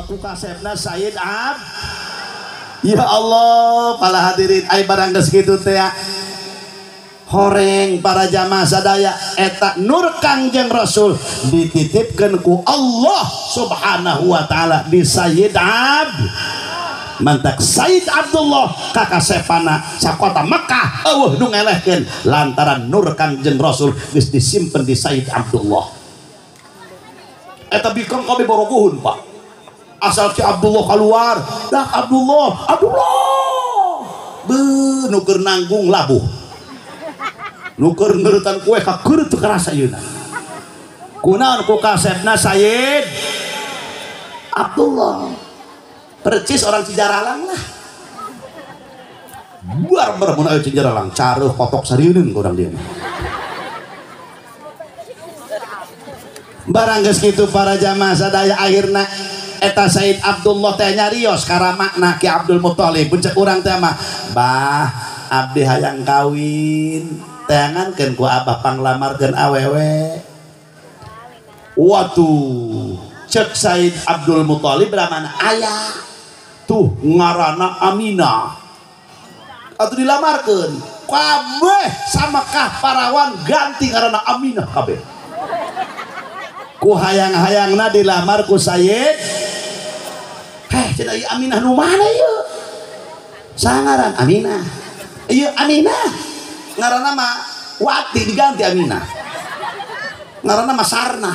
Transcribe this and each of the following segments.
Ku kasepna Sayyid Ab. Ya Allah, para hadirin ai barang geus kitu teh horeng para jamaah sadaya eta nur Kangjeng Rasul dititipkeun ku Allah Subhanahu wa taala di Sayyid Ab. Mantak Sayyid Abdullah kakasepana sakota Mekah eueuh nu ngelehkeun lantaran nur Kangjeng Rasul geus disimpen di Sayyid Abdullah. Eta bikang kabeh boroguhun, Pak. Asal Ki Abdullah keluar, dah Abdullah, Abdullah. Beuh nu keur nanggung labuh. Nu keur ngeuretan kue kakeur teu karasa yeuna. Kunaon ku kasepna Sayyid Abdullah. Percis orang Cijaralang lah. Buar mun aya Cijaralang, careuh kotok sarieuneun ka urang dieu. Barang geus kitu para jamaah sadaya akhirna eta Sayyid Abdullah teh nyarios karamakna Ki Abdul Muthalib. Puncak urang teh mah, "Bah, abdi hayang kawin, teangankeun ku abah panglamarkeun awewe." Watuh, cek Sayyid Abdul Muthalib ramana aya tuh ngaranna Aminah. Atuh dilamarkeun, kabeh samakah parawan ganti ngaranna Aminah kabeh. Ku hayang-hayangna dilamar ku Sayyid. Heh, cenah ieu Aminah nu mana ieu? Sangaran Aminah. Ieu Aminah. Ngaranna mah Wati diganti Aminah. Ngaranna mah Sarnah.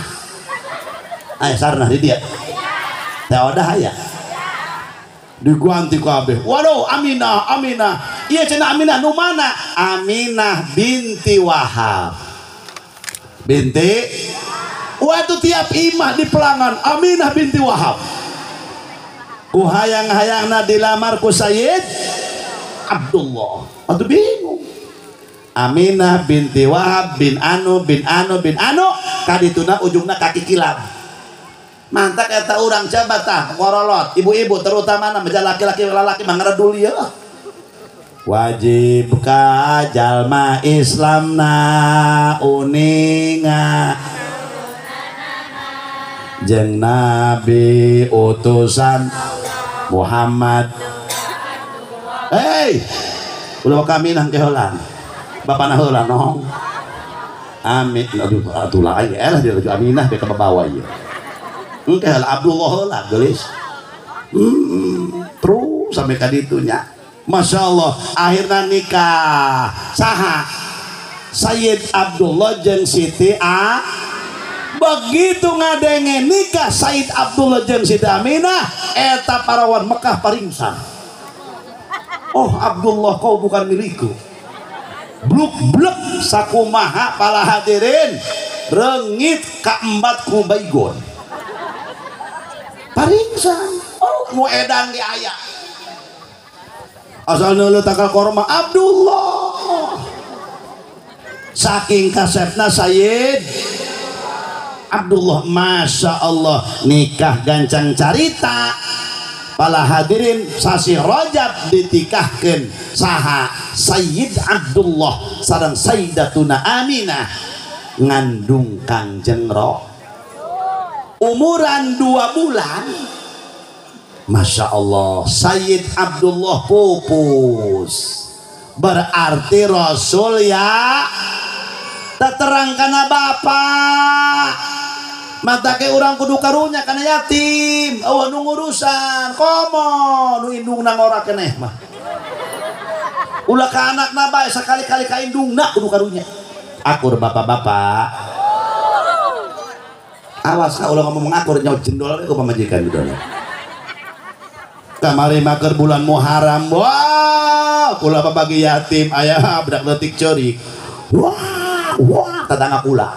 Aya Sarnah di dia. Teh odah aya. Diganti kabeh. Waduh, Aminah, Aminah. Ieu cenah Aminah nu mana? Aminah binti Wahab. Binti waktu tiap imah di pelangan Aminah binti Wahab. Ku hayang-hayangna dilamar ku Sayyid Abdullah. Atuh bingung. Aminah binti Wahab bin Anu bin Anu bin Anu kadituna ujungna kaki kilap. Mantak eta urang coba tah korolot ibu-ibu terutama na laki-laki lalaki mah ngaredul ieu. Wajib ka jalma Islamna uninga jeung Nabi utusan Muhammad. Hei, ulah kami nang keholan. Bapana heula nong. Amin. Aduh, atuh lah aya elah dia Aminah be ka bawa ieu. Engke heula Abdullah heula geulis. Terus sampai ka ditu nya. Masya Allah, akhirna nikah. Saha? Sayyid Abdullah jeung Siti A. Begitu ngadenge nikah Sayyid Abdullah jeung Siti Aminah, eta parawan Mekah paringsan. Oh Abdullah, kau bukan milikku. Bluk bluk sakumaha para hadirin rengit kaembat ku baygon. Paringsan. Oh nu edan di aya. Asal neuleuh takal korma Abdullah. Saking kasepna Sayyid Abdullah, Masya Allah, nikah gancang carita. Para hadirin sasi Rajab ditikahkeun saha Sayyid Abdullah sareng Sayyidatuna Aminah ngandung Kangjeng Rasul umuran 2 bulan. Masya Allah, Sayyid Abdullah pupus, berarti Rasul ya terang kana bapak. Matake urang kudu karunya kana yatim, eueuh nu ngurusan, komo nu indungna ngora keneh mah. Ulah ka anakna bae sakali-kali ka indungna kudu karunya. Akur bapak-bapak. Awas ka ulah ngomong akur nyaut jendol ku pamajikan gitu. Kamari maker bulan Muharram, wah, kula pabagi yatim aya budak leutik ceurik. Wah, wah tatangga kula.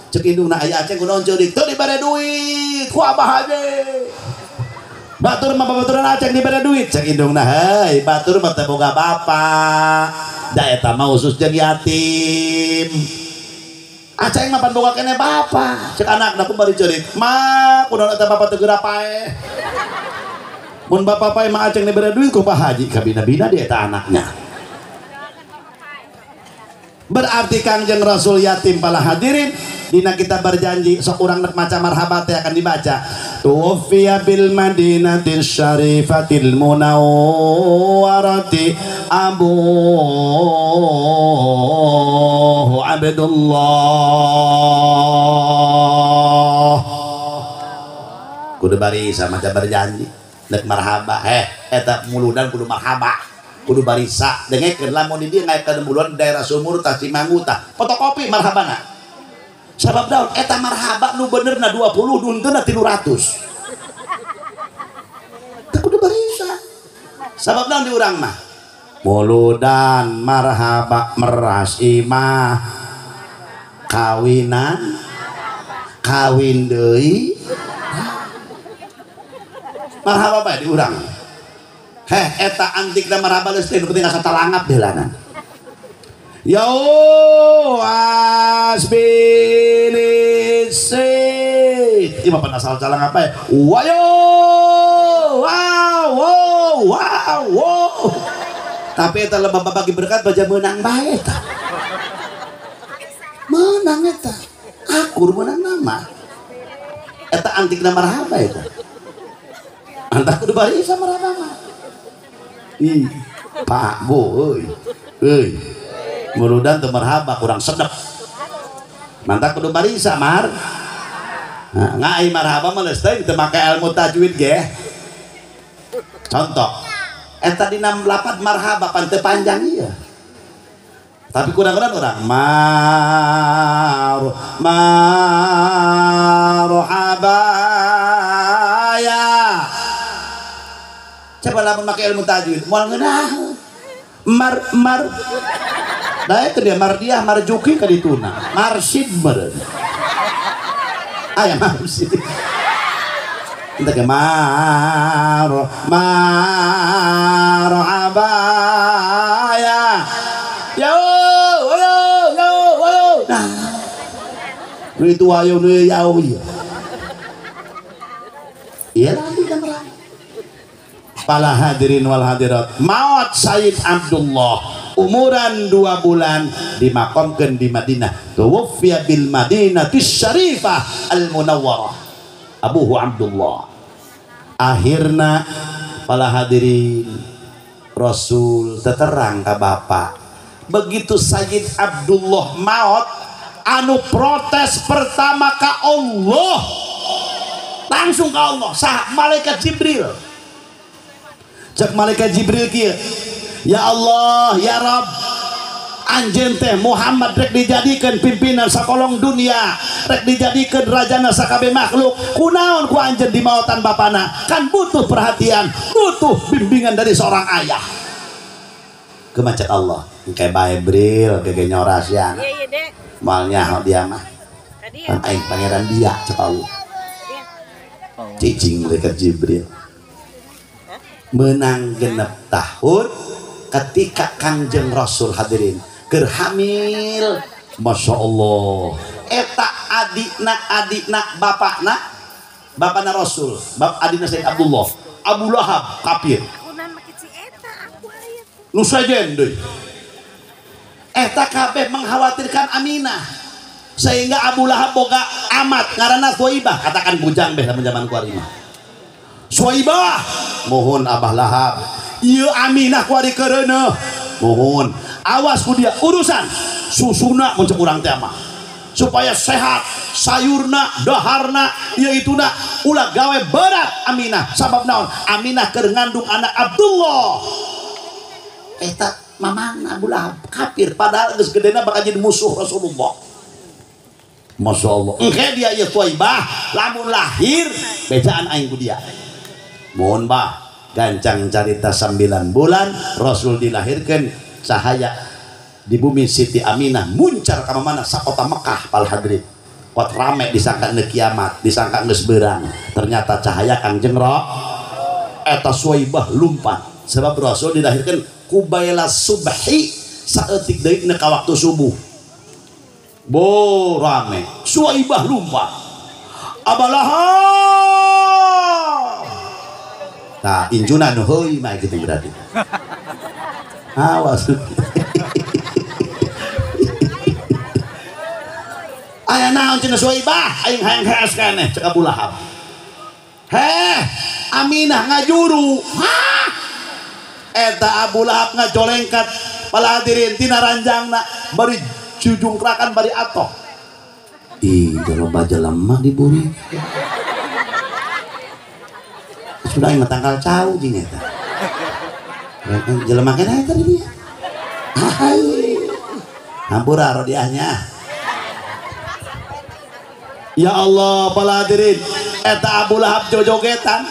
Cek indungna aya Aceng kunaon ceurik, teu dibere duit ku abah aja. Batur mah babaturan Aceng dibere duit, cek indungna heuy, batur mah teu boga bapak. Da eta mah khusus jeung yatim. Aceng mah pan boga keneh bapak. Cek anakna ku bari ceurik, mah kunaon eta bapak teu geura paeh. Mun bapak paeh mah Aceng dibere duit ku Pak Haji, kabina-bina dia eta anaknya. Berarti Kangjeng Rasul yatim para hadirin. Dina kita berjanji sok urang rek maca marhaba teh akan dibaca. Tuwfiya bil madinatil syarifatil munawwarati Abu Abdullah. Kudu barisa maca berjanji rek marhaba eta muludan kudu marhaba. Kudu barisa dengekeun lamun di dieu ngayakeun muludan daerah Sumur tah Cimanggu tah fotokopi marhabana. Sabab daun eta marhaba nu benerna 20 nu henteu 300. Teu kudu barisa. Sabab daun di urang mah muludan marhaba meras imah kawinan kawin deui marhaba bae di urang. Heh eta antikna marhaba geus teh nu penting asa talangap deulangan. Yo asbilisit. Ima penasal calang apa ya? Wayo, wow, wow, wow, wow. Tapi eta lebah bagi berkat baca menang bae eta. Menang eta. Akur menang nama. Eta antikna marhaba eta. Antah kudu barisa marhaba mah. Ih, Pak Bu euy. Euy. Muludan teu marhaba kurang sedep. Mantap kudu barisa mar. Nah, ngai marhaba mah geus teuing teu make ilmu tajwid ge. Contoh, eta dina 68 marhaba pan teu panjang ieu. Tapi kurang-kurang orang mar marhaba ya. Coba lamun make ilmu tajwid moal ngeunah. Mar mar. Nah itu dia Mardiah Marjuki ka dituna Marsid meureun aya Marsid Entah ke mar marhaba ya yo yo yo yo nah nu itu ayo nu yau ieu ieu lagi kan para hadirin wal hadirat maut Sayyid Abdullah umuran 2 bulan dimakomkan di Madinah. Tuwfiya bil Madinati Syarifah al Munawwarah Abuhu Abdullah. Akhirna para hadirin Rasul terang ka bapak. Begitu Sayyid Abdullah maut anu protes pertama ka Allah, langsung ka Allah sah malaikat Jibril. Cek malaikat Jibril kieu, ya Allah, ya Rabb, anjeun teh Muhammad rek dijadikan pimpinan sakolong dunia, rek dijadikan rajana sakabeh makhluk. Kunaon ku anjeun dimautan bapana? Kan butuh perhatian, butuh bimbingan dari seorang ayah. Kemacet Allah, engke bae Bril, gege nyoras ya. Moal nyaho dia mah. Kan aing pangeran dia cek Allah. Cicing malaikat Jibril. Menang 6 tahun ketika Kangjeng Rasul hadirin keur hamil, Masya Allah eta adikna adikna bapakna bapakna Rasul, bap adikna Sayyid Abdullah, Abu Lahab kafir nu sejen deui eta kabeh mengkhawatirkan Aminah sehingga Abu Lahab boga amat ngaranna Suwaibah, katakan bujang beh lamun zaman kuari mah. Suwaibah mohon Abah Lahab ieu Aminah kuari keureuneuh mohon awas ku dia urusan susuna mun cek urang teh mah supaya sehat sayurna daharna ieu ituna ulah gawe berat Aminah sabab naon Aminah keur ngandung anak Abdullah eta mamangna Abu Lahab kafir padahal geus gedena bakal jadi musuh Rasulullah. Masya Allah engke dia ieu Suwaibah lamun lahir bejaan aing ku dia. Mohon bah gancang carita 9 bulan Rasul dilahirkan cahaya di bumi Siti Aminah muncar ke mana sakota Mekah pal hadirin kuat rame disangka ne kiamat disangka geus beurang ternyata cahaya Kangjeng eta Suwaibah lumpat sebab Rasul dilahirkan kubaila subhi saeutik deui ka waktu subuh bo rame Suwaibah lumpat Abalahab. Nah, injuna nu heuy mah kitu berarti. Awas. Aya naon cenah Suwaibah aing hayang hees keneh cek Abu Lahab. Heh, Aminah ngajuru. Hah? Eta Abu Lahab ngajolengkat pala hadirin tina ranjangna bari jujungkrakan bari atoh. Ih, loba jelema diburi. Sudah aing tangkal cau jeung eta. Jelema keneh eta di dieu. Hai. Hampura rodiahnya. Ya Allah pala hadirin eta Abu Lahab jojogetan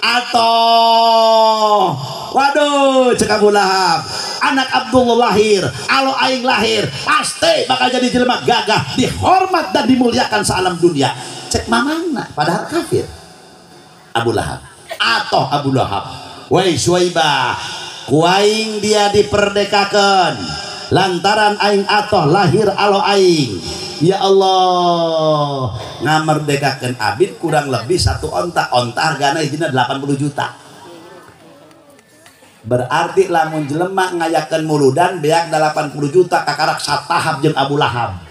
atau waduh cek Abu Lahab anak Abdullah lahir alo aing lahir pasti bakal jadi jelema gagah dihormat dan dimuliakan sealam dunia cek mamangna padahal kafir Abu Lahab atau Abu Lahab woi Suwaibah ku aing dia diperdekakeun lantaran aing atoh lahir alo aing. Ya Allah ngamerdekakeun abid kurang lebih satu onta onta hargana hijina 80 juta berarti lamun jelema ngayakeun muludan beak 80 juta kakarak satahap jeung Abu Lahab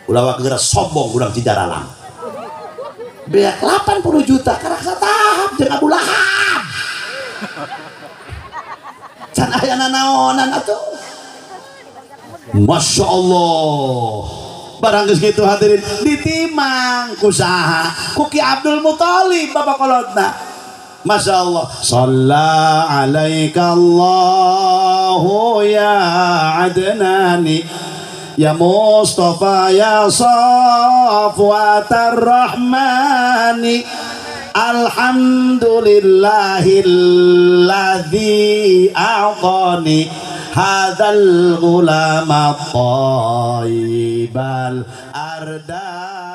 ulah geura sombong urang Cijaralang beak 80 juta karak satahap jeung Abu Lahab can aya nanaonan atuh. Masya Allah barang geus kitu hadirin ditimang ku saha ku Ki Abdul Muthalib bapak kolotna. Masya Allah shalla alaika Allahu ya Adnani ya Mustafa ya Safwatar Rahmani alhamdulillahilladzi a'tani hadzal ghulama thayyibal ardani.